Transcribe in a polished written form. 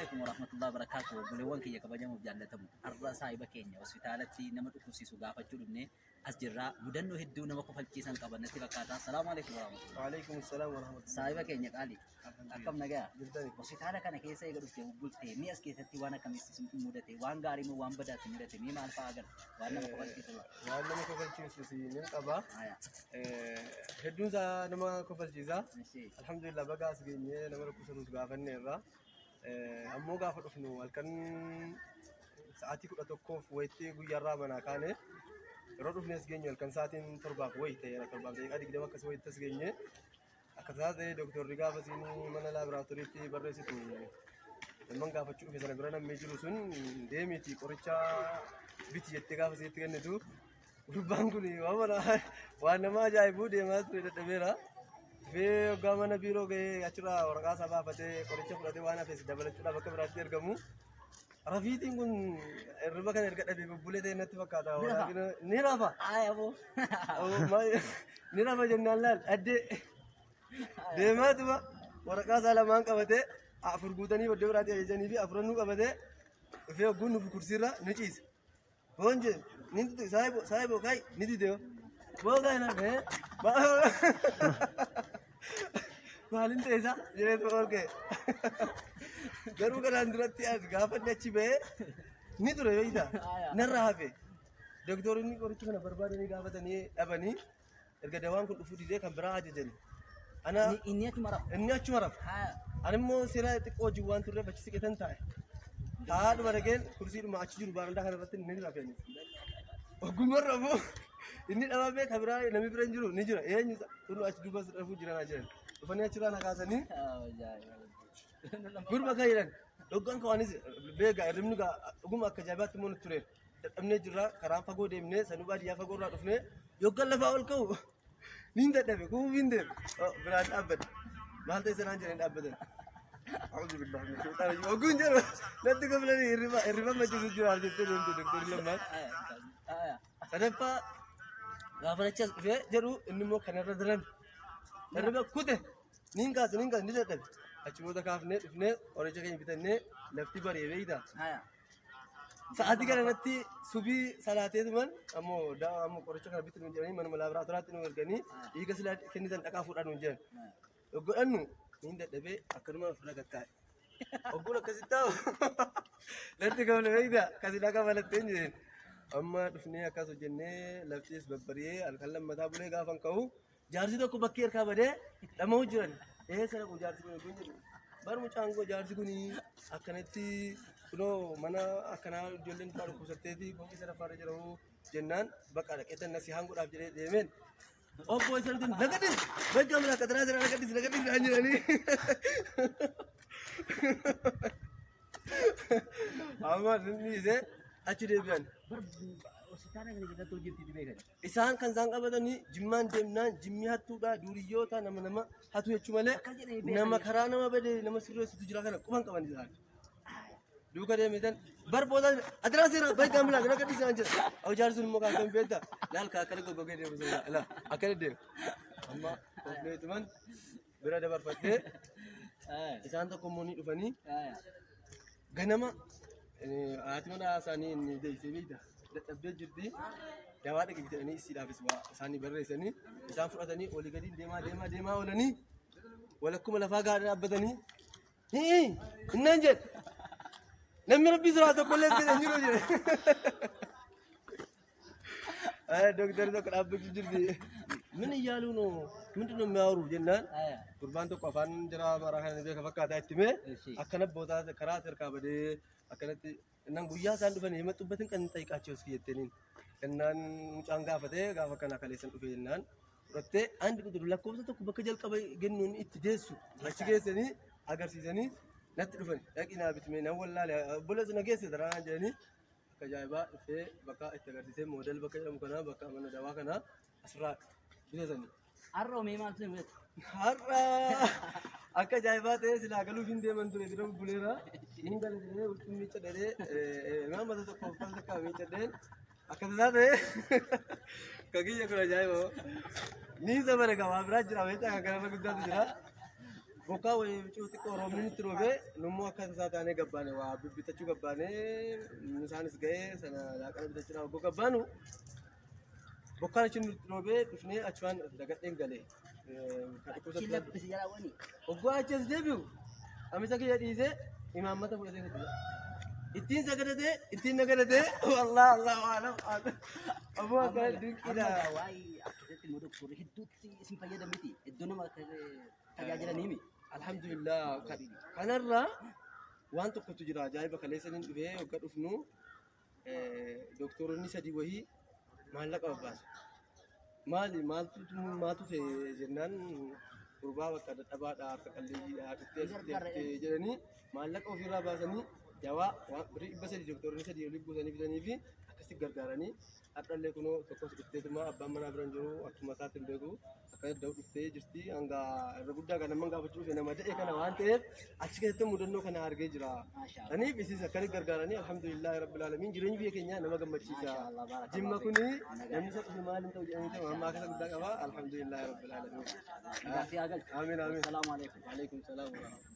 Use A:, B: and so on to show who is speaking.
A: Alaikum warahmatullahi wabarakatuh. Obboleewwan kiyya kabajamuuf jaallatamu. Har'a saahiba keenya hospitaalatti nama dhukkubsiisu gaafachuu dhufne as jirra. Mudannoo hedduu nama kofalchiisan qaban natti fakkaata. Assalaamu alaikum warahmatullahi.
B: Waalaikum salam warahmatullahi.
A: Saahiba keenya qaali. Akkam nagaa?
B: Jirtani.
A: Hospitaala kana keessa eega dhufte bultee mi'a as keessatti waan akkamii si mudate? Waan gaarii moo waan badaa si mudate? Mee maal fa'aa agarta? Waan nama kofalchiisu laa.
B: Waan nama kofalchiisu si nin qaba.
A: Haya.
B: Hedduun isaa nama kofalchiisa.
A: Ishee.
B: Alhamdulillah, baga as geenyee nama dhukkubsatus gaafanne irra. Ammoo gaafa dhufnu halkan sa'aatii 11f wayitti guyyaarraa manaa kaane, yeroo dhufne as geenyu halkan sa'aatiin 7f wayi ta'eera, 7:20 akkas wayitti as geenye. Akka tasaa ta'ee dooktorri gaafa isiin mana laaboraatooriitti barreessitu namman gaafachuu dhufe sana bira namni jiru sun deemiiti qoricha biti jettee gaafa isiitti kennitu, gurbaan kun waan mana waan nama ajaa'ibuu deemaa ture dadhabeera. Dhufee hoggaa mana biiroo gahee achirraa waraqaa isaa baafatee qoricha fudhatee waan hafes dabalachuudhaaf akka biraatti ergamu. Rafiitiin kun hirriba kana erga dhabee bubbulee ta'e natti fakkaata.
A: Ni rafa.
B: Ni rafa.
A: Aya boo.
B: Ni rafa jennaan laal addee deemaatuma waraqaa isaa lamaan qabatee, afur guutanii iddoo biraatti ajajanii fi afurannuu qabatee dhufee hogguun nuuf kursiirra ni ciise. Boon jee ni dide, saayibo saayibo kai ni dide, boo kai na ee maalin ta'e isaa jedhee ol ka'e. Garuu kanaan duratti as gaafa inni achi ba'ee ni ture beektaa, narra hafe. Doktoronni qoricha kana barbaadanii gaafatanii dhabanii, erga dawaan kun dhufuu didee kan biraa ajajani. Ana
A: Inni achuma rafa.
B: Inni achuma rafa.
A: Haya.
B: Ani immoo seera xiqqoo wajjin waan turreef achi siqetan taa'e. Taa'aadhuma dhaqeen kursiidhuma achi jiru barandaa kana irratti ni rafe. Ogummaa rafu inni dhabamee kan biraa namni bira hin jiru ni jira. Eenyu kun achi duuba rafuu jira naa jiran. Dhufanii achirraa na kaasanii gurba kan jedhan. Dhoggaan kawaanis beekaa hirribni gaa dhuguma akka ajaa'ibaatti immoo nutti tureera. Dadhabnee jirra, karaan fagoo deemnee sanuu baadiyyaa fagoo irraa dhufnee, yoggan lafaa ol ka'u niin dadhabe, kufuuf hin deemu. Biraan dhaabbate. Maal ta'e sanaan jedhanii dhaabbatan. A'uudhu billahi mina shaytaani rajiim. Ogguun jedhu natti koflanii, hirriba hirriba machiisu jiraaf jettee deemte doktorri lammaan. Sadaffaa gaafa achi as dhufee jedhu inni immoo kanarra daran hirriba kute, niin kaase niin kaase ni dadhabe. Achi booda kaafnee dhufnee qoricha keenya bitannee lafti bari'e beektaa. Sa'aatii kana irratti subii salaateetuman ammoo dawaa ammoo qoricha kana bitti nuun jedhanii manuma laaboraatooraatti nu erganii, dhiiga silaa kennitan dhaqaa fuudhaa nuun jedhan. Godhannu niin dadhabee akkanuma ofirra gattaa'e. Ogguun akkasitti taa'u natti kofle beektaa, akkasi dhaqa malattee hin jedheen. Amma dhufnee akkas hojjennee laftis babbari'ee halkan lammataa bulee gaafan ka'u jaarsi tokko bakkee harkaa badee dhama'uu jiran. Eessa dhaqu jaarsi kun kun jedhu. Bar mucaan koo jaarsi kun akkanatti kunoo mana akkanaa ijoolleen isaa dhukkubsatteeti fooqii sadaffaarra jira jennaan, bakka dhaqeetan nasihaan godhaaf jedhee deemeen. Obbo isa nuti nagadis bakka mana kataraa jira, nagadis nagadis naan jedhanii. Amma inni isee achi deebi'an.
A: Hospitaala kana keessatti hojjetti beekan.
B: Isaan kan isaan qabatanii jimmaan deemnaan jimmi hattuudha, duuriyyoota, nama nama hatu jechuu malee
A: Akkas jedhanii beekan.
B: Nama karaa nama bade nama sirreessutu jira kana quban qaban isaan. Duuka deemetan bar booda adiraa seera bai gaamilaa kana gadhiisaan isaan jira. Awu jaarsi sun immoo kan kan beekta laal ka akkana goggogee deemu sun laa akkana deemu. Amma qofneetuman bira dabarfadhee isaan tokko immoo ni dhufanii ganama haati mana isaanii inni deessee beekta dadhabdee jirti, dawaa dhaqi jedhanii isiidhaafis waa isaanii barreessanii, isaan fudhatanii olii gadi deemaa deemaa deemaa oolanii walakkuma lafaa gaarii dhaabbatanii hii innaan jedhe, namni rabbii siraa tokko illee jedhe hin jiru jedhe. Dooktarri tokko dhaabbachuu jirti. Min iyyaaluu noo ምንድን ነው የሚያወሩ jennaan, gurbaan tokko afaan jara amaaraa kana ni beeka fakkaataa itti himee, akkana bootaa karaa harkaa badee akkanatti innaan guyyaa isaan dhufanii የመጡበትን ቀን ጠይቃቸው እስኪ jetteeniin innaan mucaan gaafatee, gaafa kana kaleessan dhufe jennaan fudhattee አንድ ቁጥር lakkoofsa tokko bakka jalqaba gennuun itti geessu achi geessanii agarsiisanii natti dhufan, dhaqi naa bitmee nan wallaale obboleessi na geesse taraa jedhanii, akka ajaa'ibaa dhufee bakka itti agarsiisee moodel bakka jedhamu kana bakka mana dawaa kana asirraa bitatanii.
A: Har'a mee maaltu si mudate?
B: Har'a akka ajaa'ibaa ta'ee silaa galuuf hin deeman ture, bira bubbuleera. Hin gala jedhee huccuu miiccadhee nama mata tokko uffata takka miiccadheen akka tasaa ta'ee kan kiyya kun ajaa'iba. Ni isa bare qabaa biraa jira, beektaa kan kanarra guddaatu jira. Bokkaa wayii bicuu xiqqoo roobni nutti roobee nummoo akka tasaa taanee gabbaane waa bibbitachuu gabbaane isaanis ga'ee sana laaqana bitachuudhaaf oggoo gabbaanu bokkaan achi nutti roobee dhufnee achumaan dagadheen galee. Kan
A: Achi
B: dhukkubsatu
A: labbisi jala wani.
B: Oggoo achi as deebi'u qamisa kiyya dhiisee imaammata fudhatee gadi. Ittiin sagadatee ittiin nagadatee wallah Allahu a'lam. Aboo akka dinqiidha.
A: Amma waa'ee akkasitti immoo doktorri hedduutti isin fayyadamiti. Iddoo nama tajaajilanii mi?
B: Alhamdulillah kanarraa waan tokkotu jira ajaa'iba kaleessa inni dhufee waggaa dhufnu doktoronni sadii wahii maallaqa babbaasu. Maali maaltu maaltu ta'e jennaan gurbaa bakka dadhabaadha harka qalleeyyiidha dhuftee asitti haftee jedhanii maallaqa ofirraa baasanii dawaa waan birrii 300 doktoronni sadii olii buusanii fidanii fi akkasitti gargaaranii har'allee kunoo tokkos dhufteetuma abbaan manaa bira hin jiru akkuma isaatti hin beeku akka da'u dhuftee jirti hanga irra guddaa kan nama gaafachuu dhufe nama da'e kana waan ta'eef achi keessatti mudannoo kana argee jira.
A: Maashaa
B: Kaniif isis akkana gargaaranii alhamdulillahi rabbil alamin jireenyi biyya keenyaa nama gammachiisa.
A: Maashaa Allah, barakallahu
B: Jimma
A: fiik.
B: kuni namni isa dhufe maal hin ta'u jedhanii ta'u amma akkasa guddaa qaba alhamdulillahi rabbil alamin.
A: Nagaa si haa galchu.
B: Amiin amiin.
A: Assalaamu alaikum.
B: Waalaikum salaam wa rahmatullahi.